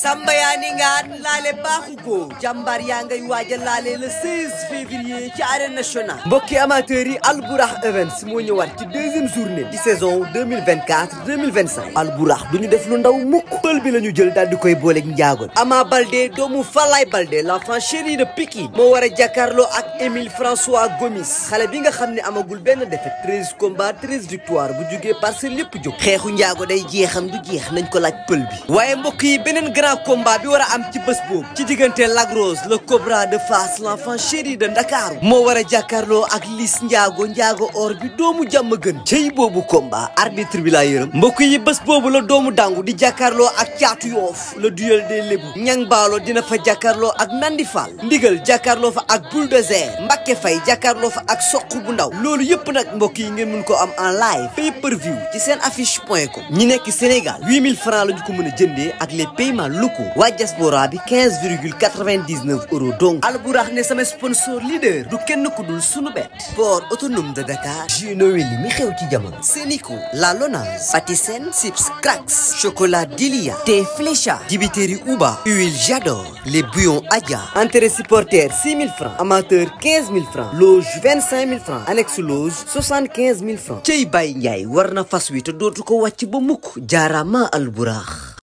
Samba yaa ni ngaat laale baaxu ko jàmbaar yaa ngay waaja laale le 16 février ci arène nationale mbokki amateurs yi Albourakh Events moo ñëwaat ci deuxième journée ci saison 2024-2025 Albourakh du ñu def lu ndaw mukk pël bi la ñu jël daal di koy booleeg njaagoon Ama Baldé doomu Falaye Baldé l'enfant chéri de Pikine moo war a jàkkaarloo ak Émile François Gomis xale bi nga xam ne amagul benn défaite 13 combats 13 victoires bu jugee Parcelles lépp jóg xeexu njaago day jeexam du jeex nañ ko laaj pël bi waaye mbokk yi beneen grand combat bi war a am ci bés boobu ci diggante Lac Rose le Cobra de Fass l'enfant chéri de Ndakaaru moo war a jàkkaarloo ak Liss Ndiago or bi doomu jàmm gën cey boobu combat arbitre bi laa yërëm mbokk yi bés boobu la doomu dangu di jàkkaarloo ak caatu yoof le duel des lébu ñang baalo dina fa jàkkaarloo ak Nandi Fall ndigal jàkkaarloo fa ak bulldozer Mbacké Faye jàkkaarloo fa ak soq bu ndaw loolu yëpp nag mbokk yi ngeen mun ko am en live pay per view ci seen affiche.com ñi nekk Sénégal 8000 francs la ñu ko mën a jëndee ak les paiements locaux waa diaspora bi 15,99 € donc Albourakh ne sama sponsor leader du kenn ku dul sunu bet port autonome de Dakar Gino Weli mi xew ci jamono Sénico La Lonase Patisen Sips Cracks chocolat Dilia thé Flécha dibiteri Uba huile J'adore les bouillons Adja entrée supporter 6000 francs amateur 15000 francs loge 25000 francs annexe loge 75000 francs cey Baye Ndiaye war na fas wi te dootu ko wàcc ba mukk jaarama Albourakh